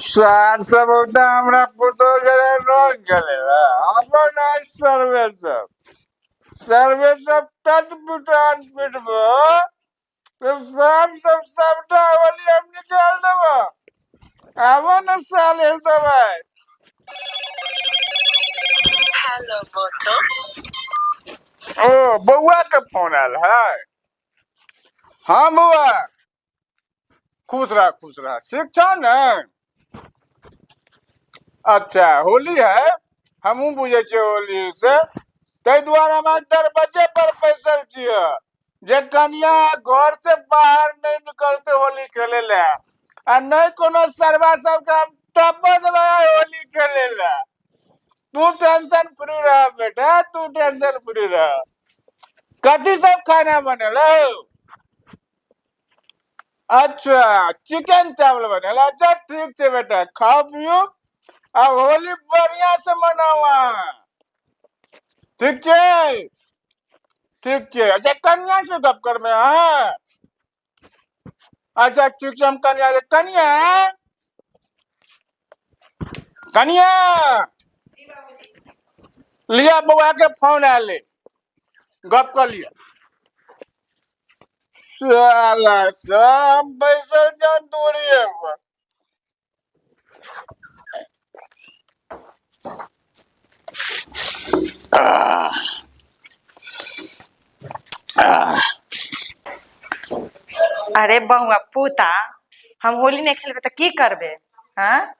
सार सब ओतऽ हमरा पुतोह जरा रंग गेलै अपन आइ सर्वे सब सर्वे सब तत पिटान पिटबो सब सब सब सबटा होली हम निकाल देबो। आबो न साले सब आइ। हेलो बोतो। ओ बौआ के फोन आयल है। हाँ बौआ, खुश रह खुश रह, ठीक छौ ने? अच्छा होली है, हमहूँ बुझै छियै होली से, ताहि दुआरे हम आइ दरबज्जे पर बैसल छियै जे कनिया घर से बाहर नहि निकलते होली खेले ले, आ नहि कोनो सरवा सबके हम टप्पो देबै आइ होली खेले ले। तू टेंशन फ्री रह बेटा, तू टेंशन फ्री रह। कथी सब खाना बनल? अच्छा चिकन चावल बनल। अच्छा ठीक छै बेटा, खाओ पियो आ होली बढ़िया से मनाओ अहाँ। ठीक छै ठीक छै। अच्छा कनिया से गप करबै अहाँ? अच्छा ठीक छै, हम कनिया से। कनिया कनिया लिया, बौआ के फोन आयल, गप कर लिया। साला सब बैसल जान दूरिये पर। अरे बउआ पूता, हम होली नहीं खेलबे तो की करबे? हाँ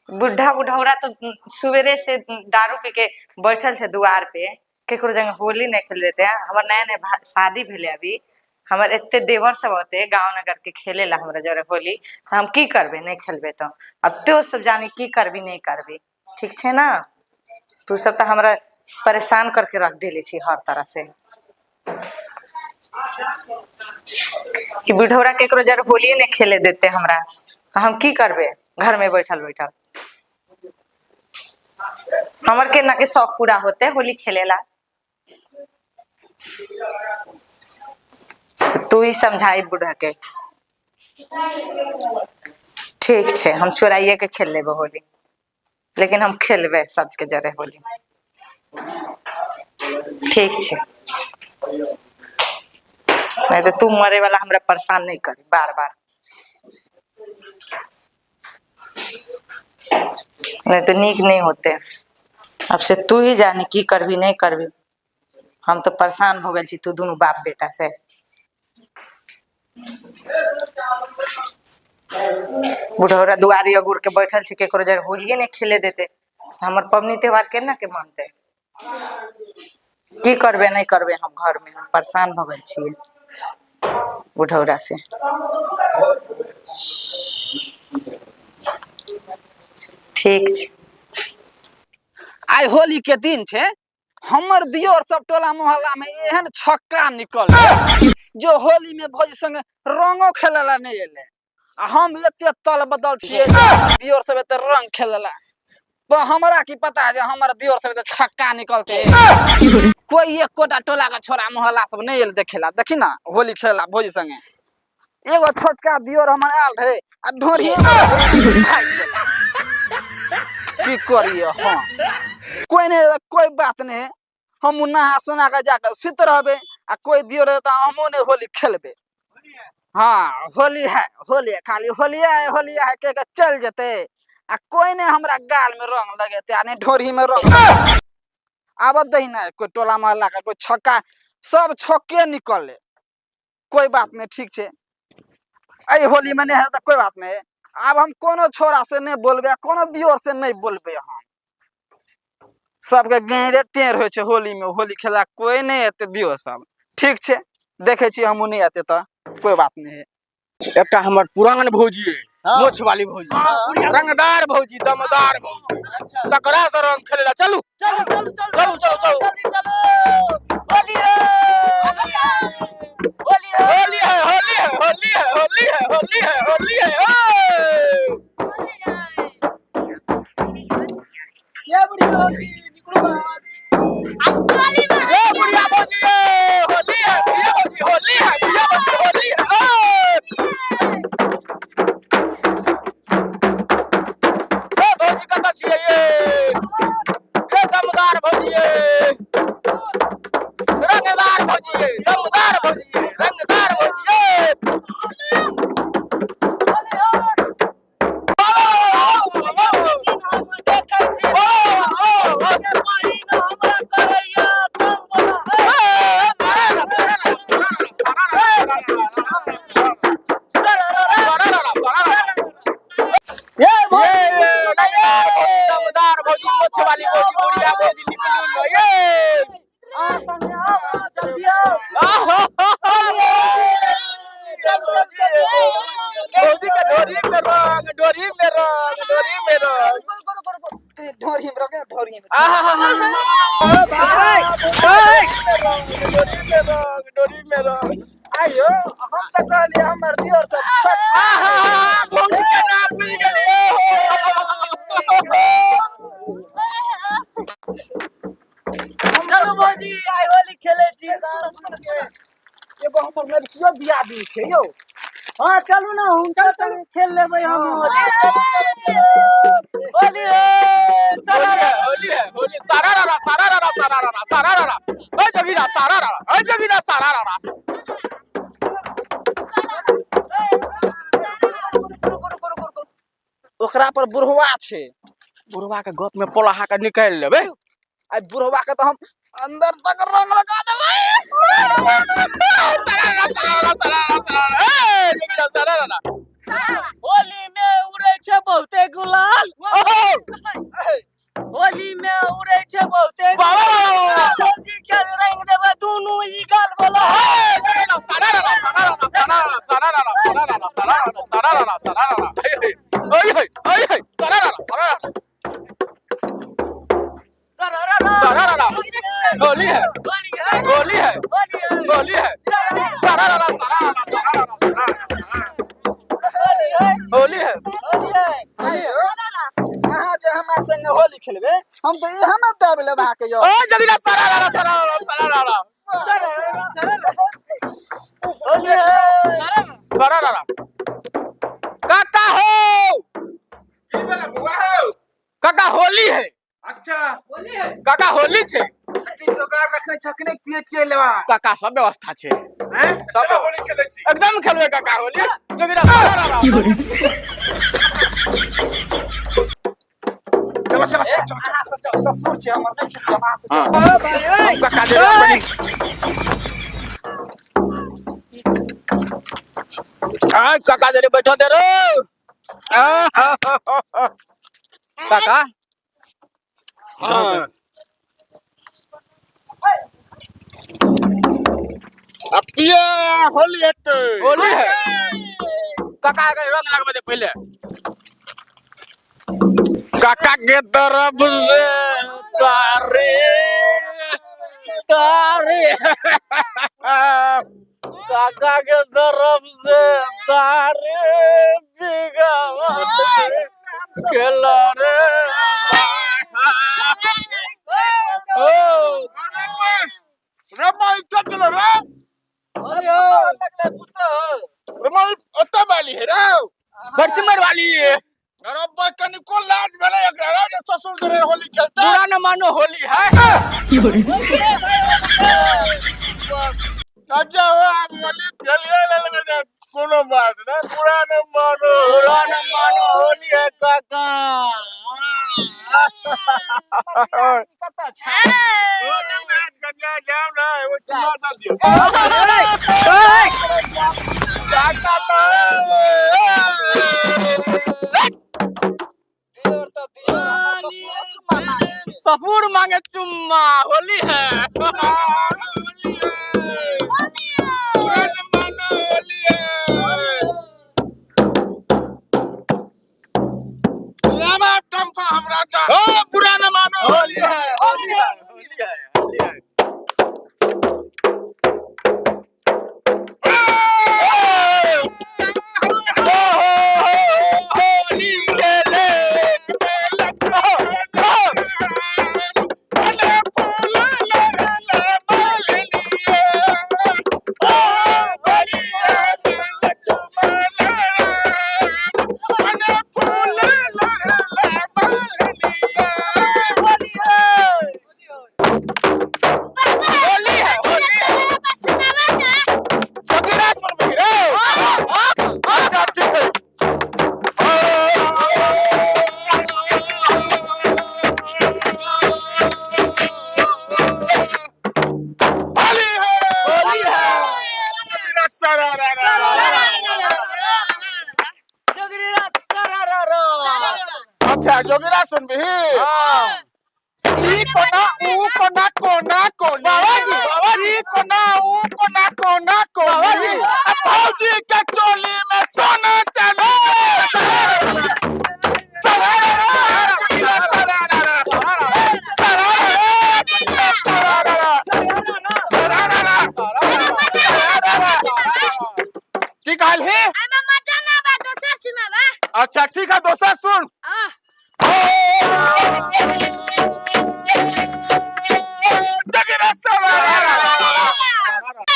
बुढ़ा बुढ़ौरा तो सवेरे से दारू पी के बैठल छै दुआर पे, केकरो जगह होली नहीं खेल देते हैं। हमर नया नया शादी भेले अभी, हमर एते देवर सब होते गाँव नगर के खेले ला हमरा जरे होली, तो हम की करबे नहीं खेलबे तो? अब तो सब जाने की करबी नहीं करबी, ठीक छै ना? तू सब तो हमरा परेशान करके रख देले छी हर तरह से। ई बुढ़ौरा केकरो जरे होलिये नहीं खेले देते हमरा, तो हम की करबे घर में बैठल बैठल? हमर के ना के शौक पूरा होते होली खेलेला? तू ही समझाई बूढ़ा के। ठीक छै, हम चोराइए के खेल लेबे होली, लेकिन हम खेलबे सबके जरे होली। ठीक छै, नहीं तो तू मरे वाला हमरा परेशान नहीं करी बार बार, नहीं तो नीक नहीं होते। अब से तू ही जाने की करबी नहीं करबी, हम तो परेशान हो गए छी तू दुनू बाप बेटा से। बुढ़ौरा दुआरी अगुर के बैठल छै, केकरो जर होलिये नहीं खेले देते, हमर पबनी त्योहार केना के मनते? की करबे नहीं करबे हम घर में, हम परेशान भऽ गेल छियै बुढ़ौरा से। ठीक छै। आइ होली के दिन छै, हमर दियोर सब टोला मोहल्ला में एहन छक्का निकल जो होली में भौजी संगे रंगो खेले ला नहीं एले, आ हम एते तल बदल छियै दियोर सब एते रंग खेले ला, तो हमरा की पता जे हमर दियोर सब एते छक्का निकलते। कोई एकोटा टोला के छोरा मोहल्ला सब नहीं एल देखेला, देखी ना होली खेला भौजी संगे। एगो छोटका दियोर हमर आयल रहे आ ढोरिए भागि गेल। की करिए? हाँ कोई नहीं, कोई बात नहीं, हम नहा सोना के जाके सुत रहबे, आ कोई दियोर रहे तो हमहूँ नहीं होली खेलबे। हाँ होली है, होली है, खाली होली है, होली है के के चल जेते, आ कोई नहीं हमरा गाल में रंग लगेते आ नहीं ढोरी में रंग आबत दही ना। कोई टोला मोहल्ला के कोई छक्का सब छक्के निकले, कोई बात नहीं, ठीक छै। एहि होली में नहीं है तो कोई बात नहीं, आब हम कोनो छोरा से नहीं बोलबे, कोनो दियोर से नहीं बोलबे। हम सबके गेरे टेर होइ छै होली में, होली खेला कोई नहीं एते दियो सब ठीक छै, देखे छियै हमहूँ नहीं एते तऽ कोई बात नहीं है। एकटा हमर पुरान भौजी अइ, मोछ वाली भौजी, रंगदार भौजी, दमदार भौजी, तकरा से रंग खेले ला चलू चलू चलू चलू चलू चलू। होली है, होली है, होली है, होली है, होली है, होली है, होली है, होली है, ओए! ये बुढ़िया भौजी निकलू बाहर। ए बुढ़िया भौजी, ए, होली है बुढ़िया भौजी, होली है बुढ़िया भौजी, होली है। ओ ए भौजी कतऽ छियै ये? ए दमदार भौजी ये, रंगदार भौजी ये, दमदार भौजी ये, रंगदार भौजी ये। देखै छी के बहिन हमरा करैया तंग बला। ये भौजी दमदार भौजी, मोछ वाली भौजी, बुढ़िया भौजी, निकलू न ये। आ संगे आओ, जल्दी आओ। चल चल चल, भौजी के ढोरी में रंग, ढोरी में रंग, ढोरी में रंग। ढोरी में रंग, ढोरी में। ढोरी में रंग, ढोरी में रंग। आइयो, हम तऽ कहलियै हमर दियोर सब छक्का। आहा, भौजी के नाम बुझि गेलियै। चलू भौजी, आइ होली खेलै छी। एगो हमर लड़कियो दियादनी छै यौ। हाँ चलू ना, हुनकर संगे खेल लेबै हम होली। चलू चलू चलू, होली है, चलो। होली है, होली है, होली। सारा रा सारा रा सारा रा सारा रा, ओ जोगीरा सारा रा, ओ जोगीरा सारा रा। ओकरा पर बुढ़वा छै। बुढ़वा के गप में पोलाहा के निकालि लेबै। आ बुढ़वा के तऽ हम अंदर तक रंग लगा देबै। सारा रा सारा रा सारा रा सारा रा, ए जोगीरा सारा रा। होली में उड़ै छै बहुते गुलाल। होली में उड़ै छै बहुते वाह, वाह, वाह, वाह, वाह। भौजी के रंग देबै दुनू ई गाल वाला। जोगीरा सारा रा सारा रा सारा रा सारा रा सारा रा सारा रा सारा रा सारा रा, हे हे ओय हे ओय हे, सारा रा सारा रा सारा रा। होली है, होली है, होली है, सारा रा सारा रा सारा रा सारा रा, होली है। आइयो, अहाँ जे हमरा संगे होली खेलबै, हम तऽ इएह मे दाबि लेब अहाँके यौ। ओ जोगीरा सारा रा सारा रा सारा रा सारा रा। काका हो, की भेलै बौआ हौ? काका होली है। अच्छा। काका होली छै। की जोगार रखने छ कि नहि पिए छियै लेवा? काका सब व्यवस्था छै। हैं, सब चलो होली खेलै छी। एकदम खेलबै काका होली। जोगीरा सारा रा। चलो चलो चलो चलो। अहाँ सब जाउ, ससुर छै हमर, नहि खेलब अहाँ सब। हम काका जे बनी आ काका जरे बैठो दे रो। काका हाँ। अब पिए, होली हेतै। होली है काका के रंग लगबे दे पहले काका के तरफ से। तारे तारे, काका के तरफ से तारे बिगावत खेला रे। ओ रे माई चल रे। लगलै पुतोह। रे माई ओतऽ वाली है रे। बरसिमर वाली। अरे बा, कनिको लाज भेलै एकरा रे जे ससुर जरे होली खेलतै? बुरा न मानो, होली है। अच्छा हो, आब होली खेलिए लेलकै जे कोनो बात नहि, बुरा न मानो। बुरा न मानो, होली है काका। कतऽ छै? कन्या जाओ ना, एगो चुमा दऽ दियौ। काका दियोर तऽ दियोर, हमर ससुरो चुम्मा मांगै छै। ससुर मांगे चुम्मा, होली है। होली है, बुरा न मानो, होली है। लामा टम्पा हमरा दा। ओ बुरा न मानो, होली है, होली है, होली है, होली है। होली खेले। कोना ऊ कोना कोना कोनी। बाबाजी, बाबाजी। ई कोना ऊ कोना कोना कोनी। बाबाजी। आ भौजी के चोली में सोना चांदी। की कहल ही? एमे मजा ना बा, दोसर सुनाबा। अच्छा ठीक है, दोसर सुन। आ जोगिरा सरारा।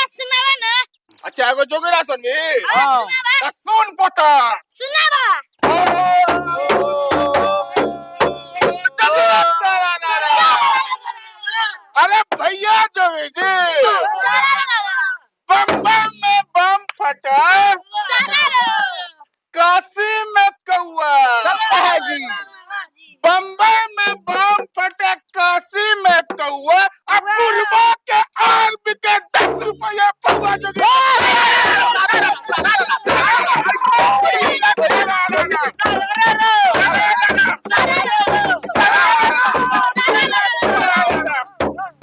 सुनाबा ना। अच्छा, एगो जोगिरा सुनबी? हाँ, सुनाबा। त सुन पोता। सुनाबा। जोगिरा सरारा। अरे भैया जोगी जी, सरारा। बम बम में बम फटा, सरारा। काशी में कौआ। सत्य है जी। बम्बई में बम फटे, काशी में कौआ, अब बुढ़बा के आर बिके 10 रुपया पौआ। जोगी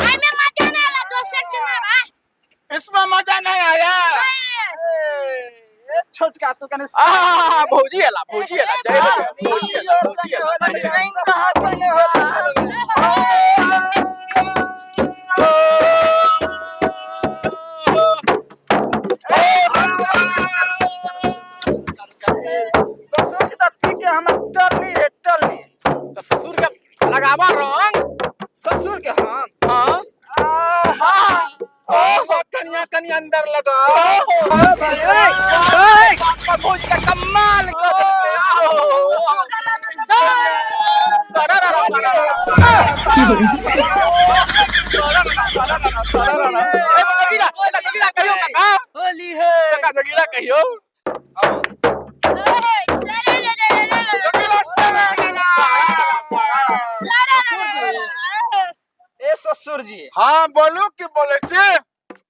एमे मजा ना आला, दोसर सुनाबा। इसमें मजा नहीं आया। ए छोटका, तू कने आहा, भौजी एला, भौजी एला, जय हो, भौजी एला, भौजी एला। कहाँ संगे होली खेलबै? ससुर जी तऽ पी के हमर टरली है, टरली। तऽ ससुर के लगाबा रंग। ससुर के हम? हाँ। आहा। ओ कनिया, कनिया अंदर लगा। बाप, भौजी का कमाल कर देलकै। आहो। सरारा, सरारा, सरारा। ए, जोगीरा, जोगीरा कहियो काका। होली है। काका, जोगीरा कहियो। जोगिरा सरारा। ए ससुर जी। हाँ, बोलू, की बोले छी?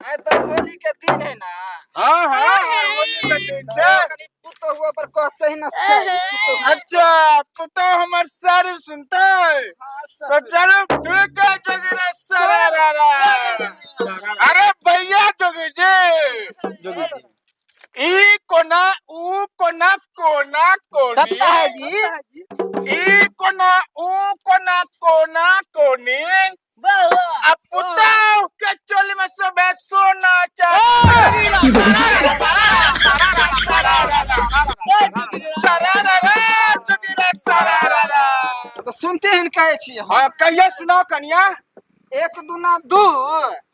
आइ तऽ होली के दिन है ना? हाँ, होली के दिन छै। कनी पुतहुआ पर कहते ही ना सारी पुतहु। अच्छा, पुतहु हमर सारी सुनते? हाँ, तो ससुर। चलो ठीक है, जोगिरा सरारा। अरे भैया जोगी जी, जोगी जी। ई कोना ऊ कोना कोना कोनी। सत्य है जी। ई कोना ऊ कोना कोना कोनी, अब पुतहु के चोली में सब है सोना चांदी। सरारा, जोगिरा सरारा। तऽ सुनते हैं, कहै छी हम। हाँ, कहियो, सुनाओ कनिया। एक दुना दू,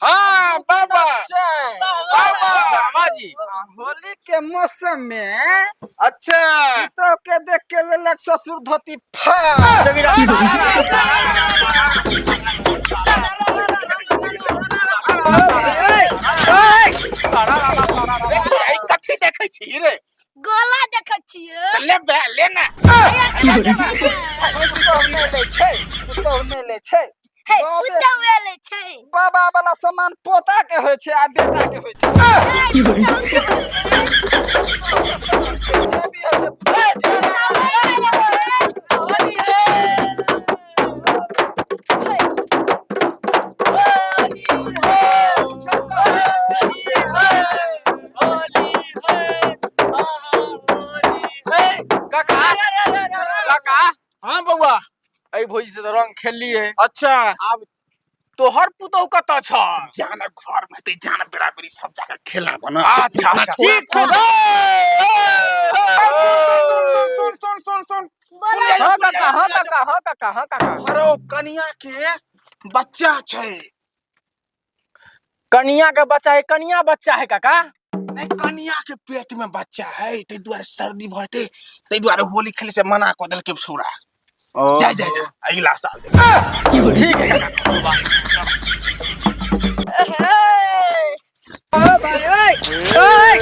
हाँ बाबा। चारि। बाबा। बाबा जी। आ होली के मौसम में पुतहु के देख के लेलक ससुर धोती फाड़। जोगिरा कथी देखै छी रे? गोला देखै छियै। ले बे, ले ना। पुतहु नहि लै छै, पुतहु नहि लै छै। हे। बाबे। पुतहु लै छै। बाबा वाला सामान पोता के होइ छै आ बेटा के होइ छै। हे, पुतहु के होइ छै। जे भी होइ छै। होली है, होली है, होली है, होली है, आहा, होली है। काका, काका। हाँ बउआ। एहि भौजी से तऽ रंग खेललिए। आब तोहर पुतहु कतऽ छ? जाना घर में ते जाना, बराबरी सब जाकर खेलना बना। अच्छा, ठीक छै। सुन सुन सुन सुन। बोला। हाँ काका, हाँ काका, हाँ काका, हाँ काका। अरे ओ कनिया के बच्चा छै। कनिया के बच्चा है? कनिया बच्चा है काका? नहीं, कनिया के पेट में बच्चा है, ताहि दुआरे सर्दी भऽ जेतै, ताहि दुआरे होली खेले से मना कऽ देलकै छौड़ा। जा जा जा, अगिला साल देबै। ठीक है काका। ओ भाई, ओए ओए।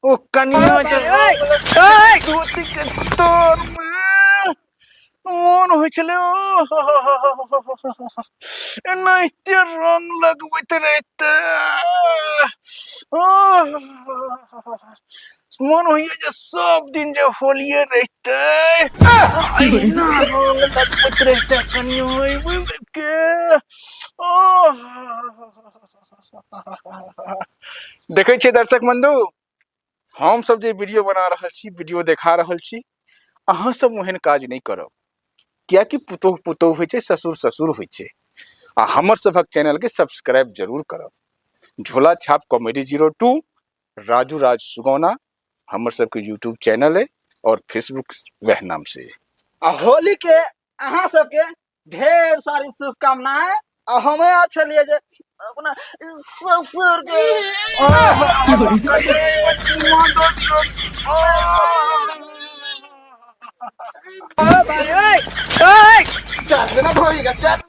ओ कनिया जे ओए। धोती के तोर में मोन होइ छलै, ओ एनाहिते रंग लगबैत रहिते। ओह, मन होइए जे सब दिन जे होलिये रहितै, अहिना रंग लगबैत रहितै कनियो आबि आबि के। ओह, देखै छियै दर्शक बंधु, हम सब जे वीडियो बना रहल छी, वीडियो देखा रहल छी, अहाँ सब ओहन काज नहि करब, कियाकि पुतोह पुतोह होइ छै, ससुर ससुर होइ छै। आ हमर सभक चैनल के सब्सक्राइब जरूर करब। झोला छाप कॉमेडी 02 राजू राज सुगौना हमर सबके यूट्यूब चैनल है और फेसबुक वह नाम से है। आ होली के अहाँ सबके ढेर सारी शुभकामनाएं। आ हमे आ छलिए जे अपना ससुर के चाट लेना भोरी का चाट।